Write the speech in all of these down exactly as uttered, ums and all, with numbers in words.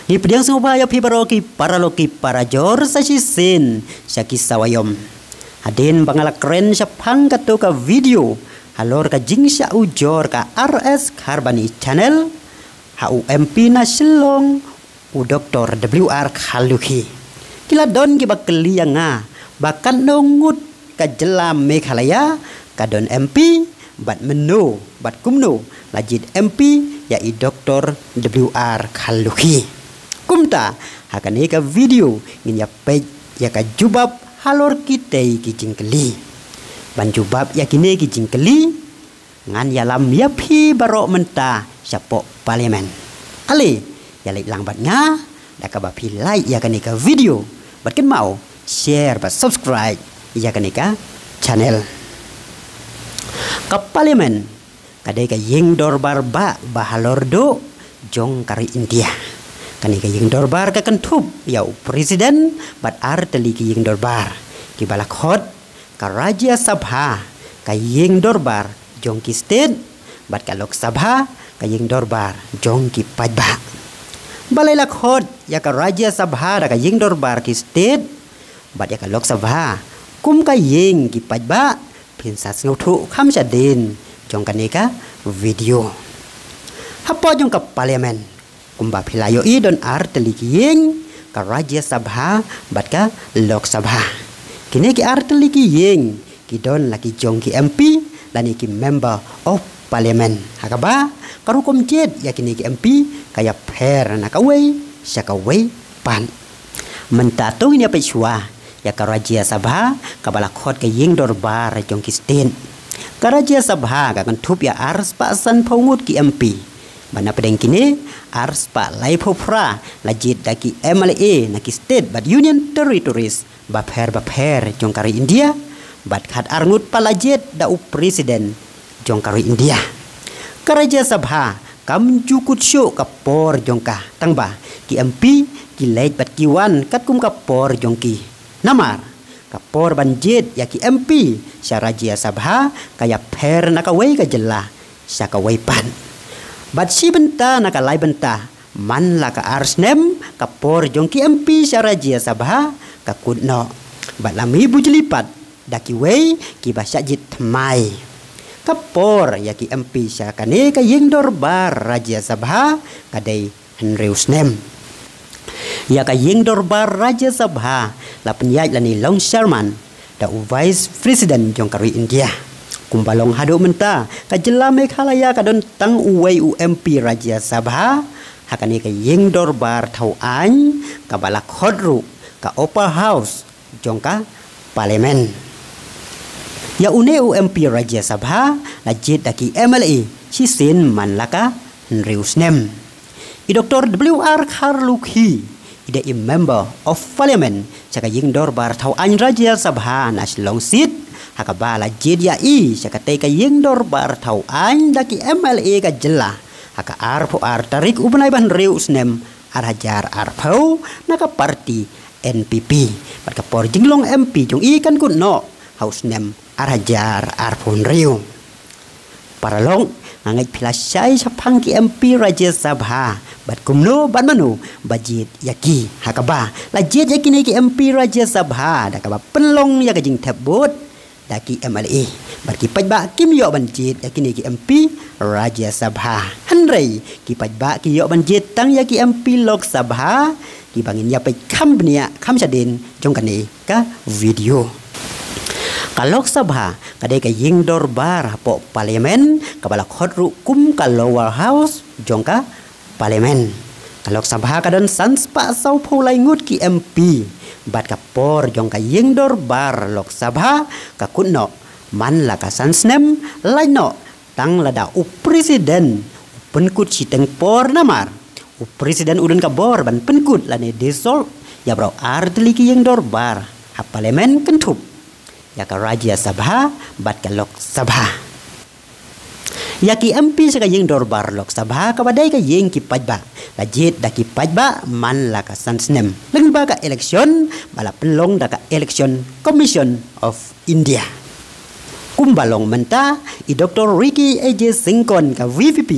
Ngi pdiang sngewbha ïa phi baroh ki paralok ki parajor sa shisien sha ki sawaïom. Hadien ba nga la kren shaphang kato ka video halor ka jingshah ujor ka R S Kharbani channel ha u M P na Shillong, u Doktor W R Kharlukhi. Ki la don kiba kylli ïa nga ba katno ngut ka jylla Meghalaya ka don M P, bad mynno bad kumno la jied M P ïa i Doktor W R Kharlukhi. Kumta, ha kane ka video ngin ïa peit ïa ka jubab halor kitei ki jingkylli. Ban jubab ïa kine ki jingkylli, ngan ïalam ïa phi baroh mynta shapoh Parliament. Ale, ïa leit lang bad nga da kaba phi like ïa kane ka video bad kynmaw share bad subscribe ïa kane ka channel. Ka Parliament ka dei ka ïing dorbar ba, ba halor duh jong ka ri India. Kane ka ïing dorbar ka kynthup ïa u President bad ar tylli ki ïing dorbar kiba la khot ka Rajya Sabha, ka ïing dorbar jong ki state, bad ka Lok Sabha, ka ïing dorbar jong ki paidbah. Balei la khot ïa ka Rajya Sabha da ka ïing dorbar ki state bad ïa ka Lok Sabha kum ka ïing ki paidbah? Phin sa sngewthuh kham shadien jong kane ka video. Hapoh jong ka Parliament, kumba phi la ïohi, don ar tylli ki ïing, ka Rajya Sabha bad ka Lok Sabha. Kine ki ar tylli ki ïing ki don la ki jong ki M P lane ki Member of Parliament, ha kaba ka rukom jied ïa kine ki M P ka ïapher na kawei sha kawei pat. Mynta to ngin ïa peit shuwa ïa ka Rajya Sabha kaba la khot ka ïing dorbar jong ki state. Ka Rajya Sabha ka kynthup ïa arspah sanphew ngut ki M P. Bad na pdeng kine, arspah laiphew phra la jied da ki M L A na ki state bad Union Territories bapher bapher jong ka ri India, bad khat ar ngut pat la jied da u President jong ka ri India. Ka Rajya Sabha kam ju kut shuh ka por jong ka, tangba ki M P ki leit bad ki wan katkum ka por jong ki. Namar ka por ban jied ïa ki M P sha Rajya Sabha ka ïapher na kawei ka jylla sha kawei pat. Bad shi bynta na ka lai bynta, man la ka ar snem, ka por jong ki M P sha Rajya Sabha ka kut noh. Bad la mih bujli pat da kiwei kiba shah jied thymmai. Ka por ïa ki M P sha kane ka ïing dorbar Rajya Sabha ka dei hynriew snem. Ïa ka ïing dorbar Rajya Sabha la pynïaid lane long chairman da u Vice President jong ka ri India. Kumba long haduh mynta, ka jylla Meghalaya ka don tang uwei u M P Rajya Sabha ha kane ka ïing dorbar thaw aiñ kaba la khot ruh ka Upper House jong ka Parliament. Ïa une u M P Rajya Sabha la jied da ki M L A shisien man la ka hynriew snem. I Doktor W R Kharlukhi i dei i Member of Parliament sha ka ïing dorbar thaw aiñ Rajya Sabha na Shillong seat, ha kaba la jied ïa i sha katei ka ïing dorbar thaw aiñ da ki M L A ka jylla ha ka arphew ar tarik u bnai ba hynriew u snem ar hajar arphew na ka party N P P. Bad ka por jinglong M P jong i kan kut noh ha u snem ar hajar arphew hynriew. Paralok, nga ngeit phi la shai shaphang ki M P Rajya Sabha bad kumno bad mano ba jied ïa ki, ha kaba la jied ïa kine ki M P Rajya Sabha da kaba pynlong ïa ka jingthep vote da ki M L A. Bad ki paidbah kim ïoh ban jied ïa kine ki M P Rajya Sabha. Hynrei ki paidbah ki ïoh ban jied tang ïa ki M P Lok Sabha, kiba ngin ïa peit kham bniah kham shadien jong kane ka video. Ka Lok Sabha ka dei ka ïing dorbar hapoh Parliament kaba la khot ruh kum ka Lower House jong ka Parliament. Ka Lok Sabha ka don san spah sawphew lai ngut ki M P, bad ka por jong ka ïing dorbar Lok Sabha ka kut noh man la ka san snem, lait noh tang lada u President u pynkut shiteng por, namar u President u don ka bor ban pynkut lane dissolve ïa baroh ar tylli ki ïing dorbar ha Parliament, kynthup ïa ka Rajya Sabha bad ka Lok Sabha. Ïa ki M P sha ka ïing dorbar Lok Sabha kaba dei ka ïing ki paidbah, la jied da ki paidbah man la ka san snem lyngba ka election ba la pynlong da ka Election Commission of India. Kumba long mynta, i Doktor Ricky A J Syngkon ka V P P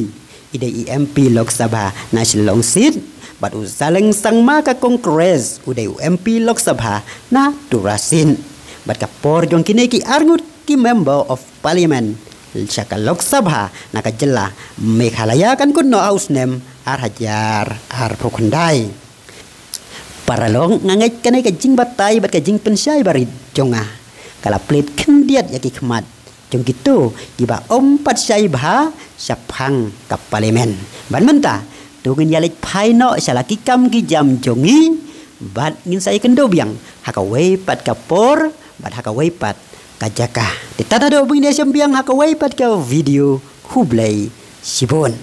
i dei i M P Lok Sabha na Shillong seat, bad u Zaleng Sangma ka Congress u dei u M P Lok Sabha na Tura seat. Bad ka por jong kine ki arngut ki Member of Parliament sha ka Lok Sabha na ka jylla Meghalaya kan kut noh ha u snem ar hajar arphew khyndai. Paralok, nga ngeit kane ka jingbatai bad ka jingpynshai barit jong nga ka la plie khyndiat ïa ki khmat jong kito kiba ym pat shai bha shaphang ka Parliament. Bad mynta to ngin ïa leit phai noh sha la ki kam ki jam jong ngi bad ngin sa ïakynduh biang ha kawei pat ka por bad ha kawei pat ka jaka. Te tad haduh ba ngin ïashem biang ha kawei pat ka video, khublei shibun.